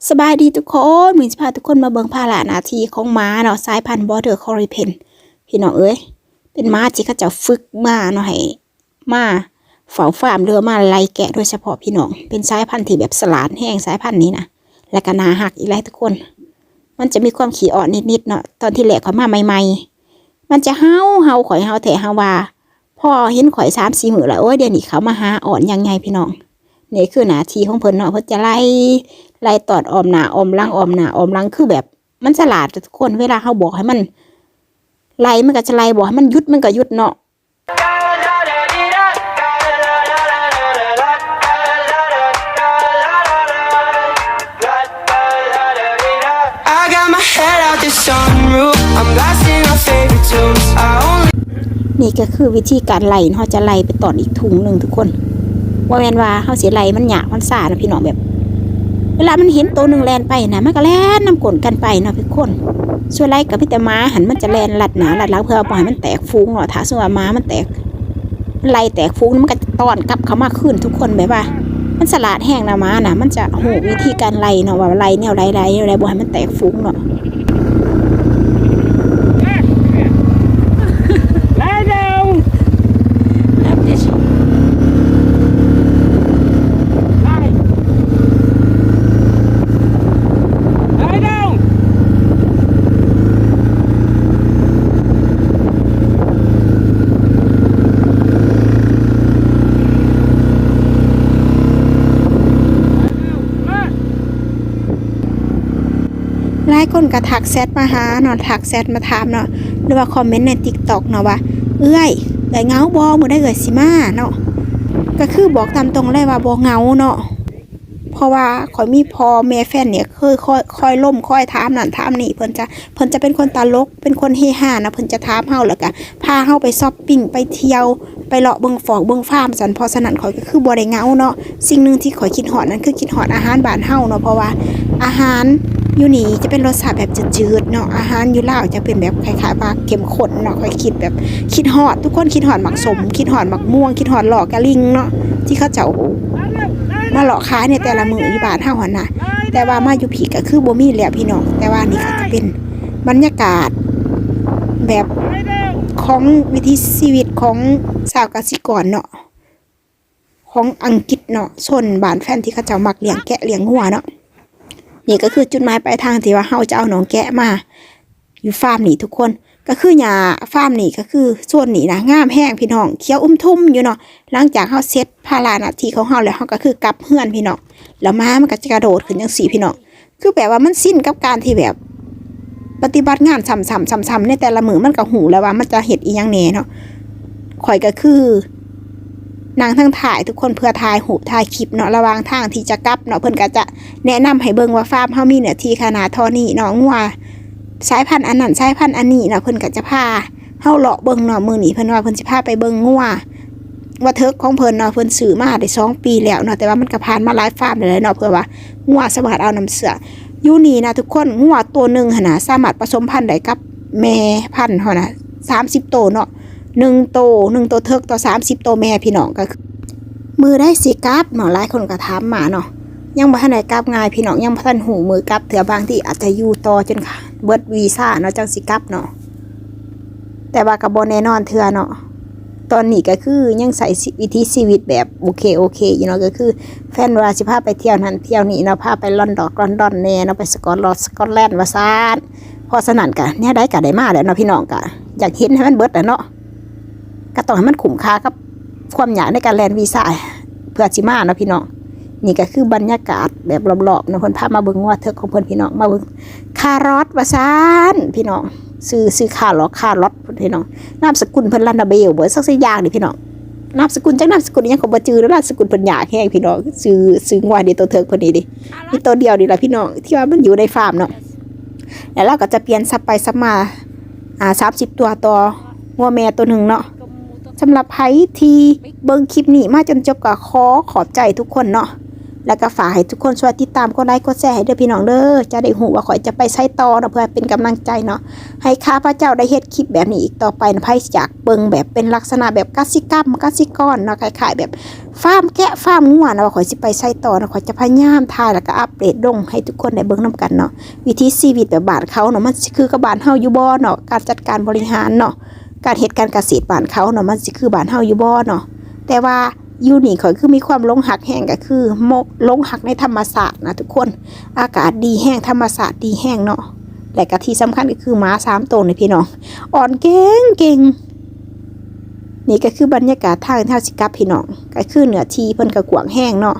ສະບາຍດີທຸກຄົນ, ມື້ນີ້ຊິພາທຸກຄົນມາເບິ່ງພາລະໜ້າທີ່ຂອງໝາເນາະ, ສາຍພັນ Border Collie Pen ພີ່ນ້ອງເອີຍ. ເປັນໝາທີ່ເຂົາເຈົ້າຝຶກມາເນາະ ໃຫ້ມາເຝົ້າຟາມ ຫຼືວ່າມາໄລ່ແກະໂດຍສະເພາະ ພີ່ນ້ອງ. ເປັນສາຍພັນທີ່ແບບສະຫຼາດແຮງ ສາຍພັນນີ້ນະ, ແລ້ວກໍໜ້າຮັກອີກຫຼາຍທຸກຄົນ. ມັນຈະມີຄວາມຂີ້ອ້ອນນິດໆເນາະ. ຕອນທີແລກຂ້ອຍມາໃໝ່ໆ ມັນຈະເຫົ່າ ເຫົ່າຂ້ອຍ ເຫົ່າແທ້ເຫົ່າວ່າ ພໍເຫັນຂ້ອຍສາມສີ່ມື້ແລ້ວ. ໂອ້ຍ ດຽວນີ້ເຂົ້າມາຫາ ອ້ອນຢ່າງໃຫຍ່ ພີ່ນ້ອງ. ນີ້ຄືໜ້າທີ່ຂອງເພິ່ນເນາະ, ເພິ່ນຈະໄລ່ ໄລ່ຕ້ອນອ້ອມໜ້າອ້ອມຫຼັງ ອ້ອມໜ້າອ້ອມຫຼັງ ຄືແບບມັນສະຫຼາດທຸກຄົນ. ເວລາເຮົາບອກໃຫ້ມັນໄລ່ ມັນກໍຈະໄລ່, ບອກໃຫ້ມັນຢຸດ ມັນກໍຢຸດເນາະ. ນີ້ກໍຄືວິທີການໄລ່ເນາະ, ເຮົາຈະໄລ່ໄປຕ້ອນອີກທຸງໜຶ່ງທຸກຄົນ. ບໍ່ແມ່ນວ່າເຮົາຊິໄລ່ມັນຍາກມັນຊານະ ພີ່ນ້ອງ, ແບບເວລາມັນເຫັນໂຕໜຶ່ງແລ່ນໄປນະ ມັນກໍແລ່ນນຳກົ້ນກັນໄປເນາະທຸກຄົນ. ສ່ວນຫຼາຍກໍມີແຕ່ໝາຫັ້ນ ມັນຈະແລ່ນລັດໜ້າລັດຫຼັງ ເພື່ອບໍ່ໃຫ້ມັນແຕກຝູງເນາະ. ຖ້າສົມມຸດວ່າໝາມັນແຕກ ໄລ່ແຕກຝູງ ມັນກໍຕ້ອນກັບເຂົ້າມາຄືນທຸກຄົນ. ແບບວ່າມັນສະຫຼາດແຮງນະ ໝານະ, ມັນຈະຮູ້ວິທີການໄລ່ເນາະ ວ່າໄລ່ແນວໃດ ໄລ່ແນວໃດ ບໍ່ໃຫ້ມັນແຕກຝູງເນາະ. Lie down. Love this. Lie. Lie down. ຫຼາຍຄົນກໍທັກແຊັດມາຫາເນາະ, ທັກແຊັດມາຖາມເນາະ ຫຼືວ່າຄອມເມັນໃນ TikTok ເນາະ ວ່າ ເອື້ອຍ ເອື້ອຍເຫງົາບໍ່? ມື້ໃດເອື້ອຍຊິມາເນາະ. ກໍຄືບອກຕາມຕົງເລີຍວ່າບໍ່ເຫງົາເນາະ. ເພາະວ່າຂ້ອຍມີພໍ່ແມ່ແຟນນີ້ ເຄີຍຄອຍ ຄອຍລົມ ຄອຍຖາມນັ້ນຖາມນີ້. ເພິ່ນຈະ ເພິ່ນຈະເປັນຄົນຕະຫຼົກ ເປັນຄົນເຮຮານະ, ເພິ່ນຈະຖາມເຮົາ ແລ້ວກະພາເຮົາໄປຊັອບປິງ ໄປທ່ຽວ ໄປເລາະເບິ່ງຟອກເບິ່ງຟາມຊັ້ນ. ເພາະສະນັ້ນຂ້ອຍກໍຄືບໍ່ໄດ້ເຫງົາເນາະ. ສິ່ງໜຶ່ງທີ່ຂ້ອຍຄິດຮອດນັ້ນ ຄືຄິດຮອດອາຫານບ້ານເຮົາເນາະ, ເພາະວ່າອາຫານຢູ່ນີ້ຈະເປັນລົດຊາດແບບຈືດໆເນາະ, ອາຫານຢູ່ລາວຈະເປັນແບບຄ້າຍໆວ່າເຂັ້ມ ຄົນເນາະ. ຂ້ອຍຄິດແບບ ຄິດຮອດ ທຸກຄົນຄິດຮອດໝາກສົ້ມ ຄິດຮອດໝາກມ່ວງ ຄິດຮອດຫຼໍ່ກະລິງເນາະ ທີ່ເຂົາເຈົ້າມາເລາະຂາຍໃນແຕ່ລະມື້ຢູ່ບ້ານເຮົາຫັ້ນນະ. ແຕ່ວ່າມາຢູ່ພີ້ກໍຄືບໍ່ມີແລ້ວພີ່ນ້ອງ. ແຕ່ວ່ານີ້ກໍຈະເປັນບັນຍາກາດແບບຂອງວິຖີຊີວິດຂອງຊາວກະສິກອນເນາະ ຂອງອັງກິດເນາະ, ໂຊນບ້ານແຟນທີ່ເຂົາເຈົ້າມັກລ້ຽງແກະລ້ຽງງົວເນາະ. ນີ້ກໍຄືຈຸດໝາຍປາຍທາງທີ່ວ່າເຮົາຈະເອົານ້ອງແກະມາຢູ່ຟາມນີ້ທຸກຄົນ. ກໍຄືຫຍ້າຟາມນີ້ ກໍຄືໂຊນນີ້ນະ ງາມແຮງພີ່ນ້ອງ, ຂຽວອຸ່ມທຸ່ມຢູ່ເນາະ. ຫຼັງຈາກເຮົາເສັດພາລະໜ້າທີ່ຂອງເຮົາແລ້ວ ເຮົາກໍຄືກັບເຮືອນພີ່ນ້ອງ, ແລ້ວໝາມັນກໍຈະກະໂດດຂຶ້ນຈັ່ງຊີ້ພີ່ນ້ອງ. ຄືແບບວ່າມັນຊິນກັບການທີ່ແບບປະຕິບັດງານຊ້ຳໆ ຊ້ຳໆ ໃນແຕ່ລະມື້, ມັນກໍຮູ້ແລ້ວວ່າມັນຈະເຮັດອີ່ຫຍັງແດ່ເນາະ. ຂ້ອຍກໍຄືນັ່ງທາງທ້າຍທຸກຄົນ ເພື່ອຖ່າຍຮູບຖ່າຍຄລິບເນາະ. ລະຫວ່າງທາງທີ່ຈະກັບເນາະ ເພິ່ນກໍຈະແນະນຳໃຫ້ເບິ່ງວ່າຟາມເຮົາມີເນື້ອທີ່ຂະໜາດທໍ່ນີ້ເນາະ, ງົວສາຍພັນອັນນັ້ນ ສາຍພັນອັນນີ້ເນາະ, ເພິ່ນກໍຈະພາ ເຮົາເລາະເບິ່ງເນາະ. ມື້ນີ້ເພິ່ນວ່າເພິ່ນຊິພາໄປເບິ່ງງົວ ງົວເຖິກຂອງເພິ່ນເນາະ, ເພິ່ນຊື້ມາໄດ້ສອງປີແລ້ວເນາະ, ແຕ່ວ່າມັນກໍຜ່ານມາຫຼາຍຟາມແລ້ວເນາະ, ເພື່ອວ່າງົວສາມາດເອົານ້ຳເຊື້ອຢູ່ນີ້ນະທຸກຄົນ. ງົວໂຕໜຶ່ງຫັ້ນນະ ສາມາດປະສົມພັນໄດ້ກັບແມ່ພັນຫັ້ນນະ ສາມສິບໂຕເນາະ, ໜຶ່ງໂຕ ໜຶ່ງໂຕເຖິກຕໍ່ສາມສິບໂຕແມ່ພີ່ນ້ອງ. ກໍຄືມື້ໃດຊິກັບເນາະ, ຫຼາຍຄົນກໍຖາມມາເນາະ. ຍັງບໍ່ທັນໄດ້ກັບງ່າຍພີ່ນ້ອງ, ຍັງບໍ່ທັນຮູ້ມື້ກັບເທື່ອ, ບາງທີອາດຈະຢູ່ຕໍ່ຈົນເບິດວີຊາເນາະ ຈັ່ງຊິກັບເນາະ. ແຕ່ວ່າກໍບໍ່ແນ່ນອນເທື່ອເນາະ. ຕອນນີ້ກໍຄືຍັງໃຊ້ຊີ ວິຖີຊີວິດແບບໂອເຄ ໂອເຄຢູ່ເນາະ, ກໍຄືແຟນວ່າຊິພາໄປທ່ຽວນັ້ນທ່ຽວນີ້ເນາະ, ພາໄປລອນດອກລອນດອນແດ່ເນາະ, ໄປສະກອດລອດສະກອດແລນວ່າຊັ້ນ. ເພາະສະນັ້ນກໍແນວໃດກໍໄດ້ມາແລ້ວເນາະ ພີ່ນ້ອງ, ກໍຢາກເຫັນໃຫ້ມັນເບິດແຫຼະເນາະ, ກໍຕ້ອງໃຫ້ມັນຄຸ້ມຄ່າກັບຄວາມຍາກໃນການແລ່ນວີຊາ ເພື່ອຊິມາເນາະ ພີ່ນ້ອງ. ນີ້ກໍຄືບັນຍາກາດແບບລອບໆເນາະ, ເພິ່ນພາມາເບິ່ງງົວເຖິກຂອງເພິ່ນ ພີ່ນ້ອງ, ມາເບິ່ງ ຄາຣອດວ່າຊັ້ນ ພີ່ນ້ອງ, ຊື່ ຊື່ຄາລັອກ ຄາຣອດ ພີ່ນ້ອງ. ນາມສະກຸນເພິ່ນລານາເບວບໍ່ ສັກຊິຢ່າງນີ້ພີ່ນ້ອງ, ນາມສະກຸນຈັກນາມສະກຸນອີ່ຫຍັງກໍບໍ່ຈື່ເນາະ, ນາມສະກຸນເພິ່ນຍາກແຮງພີ່ນ້ອງ. ຊື່ ຊື່ງົວນີ້ໂຕເຖິກເພິ່ນນີ້ເດ້ ມີໂຕດຽວນີ້ລະພີ່ນ້ອງ ທີ່ວ່າມັນຢູ່ໃນຟາມເນາະ. ແລ້ວລາວກໍຈະປ່ຽນສັບໄປສັບມາ ອ່າ ສາມສິບຕົວຕໍ່ງົວແມ່ໂຕໜຶ່ງເນາະ. ສຳລັບໃຜທີ່ເບິ່ງຄລິບນີ້ມາຈົນຈົບ ກໍຂໍຂອບໃຈທຸກຄົນເນາະ. ແລ້ວກໍຝາກໃຫ້ທຸກຄົນຊ່ວຍຕິດຕາມກົດໄລກົດແຊໃຫ້ເດີພີ່ນ້ອງເດີ ຈະໄດ້ຮູ້ວ່າຂ້ອຍຈະໄປໃສຕໍ່ເນາະ ເພື່ອເປັນກຳລັງໃຈເນາະ ໃຫ້ຂ້າພະເຈົ້າໄດ້ເຮັດຄລິບແບບນີ້ອີກຕໍ່ໄປນະ. ໃຜຢາກເບິ່ງແບບເປັນລັກສະນະແບບກະສິກຳ ກະສິກອນເນາະ ຄ້າຍໆແບບຟາມແກະ ຟາມງົວນະ ວ່າຂ້ອຍຊິໄປໃສຕໍ່ເນາະ ຂ້ອຍຈະພະຍາຍາມຖ່າຍ ແລ້ວກໍອັບເດດລົງໃຫ້ທຸກຄົນໄດ້ເບິ່ງນຳກັນເນາະ. ວິຖີຊີວິດແບບບ້ານເຂົາເນາະ ມັນຊິຄືກັບບ້ານເຮົາຢູ່ບໍ່ເນາະ ການຈັດການບໍລິຫານເນາະ ການເຮັດການກະເສດບ້ານເຂົາເນາະ ມັນຊິຄືບ້ານເຮົາຢູ່ບໍ່ເນາະ. ແຕ່ວ່າຢູ່ນີ້ຂ້ອຍຄືມີຄວາມຫຼົງຮັກແຮງ ກໍຄືໂມ ຫຼົງຮັກໃນທຳມະຊາດນະທຸກຄົນ ອາກາດດີແຮງ ທຳມະຊາດດີແຮງເນາະ. ແລະກໍທີ່ສຳຄັນກໍຄືໝາສາມໂຕນີ້ພີ່ນ້ອງ ອ່ອນເກັ່ງໆ. ນີ້ກໍຄືບັນຍາກາດທາງທີ່ເຮົາຊິກັບພີ່ນ້ອງ ກໍຄືເນື້ອທີ່ເພິ່ນກໍກວ້າງແຮງເນາະ.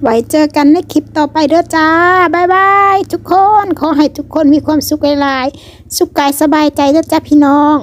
ໄວ້ເຈີກັນໃນຄລິບຕໍ່ໄປເດີຈ້າ ບາຍບາຍທຸກຄົນ ຂໍໃຫ້ທຸກຄົນມີຄວາມສຸກຫຼາຍໆ ສຸກກາຍສະບາຍໃຈເດີຈ້າພີ່ນ້ອງ.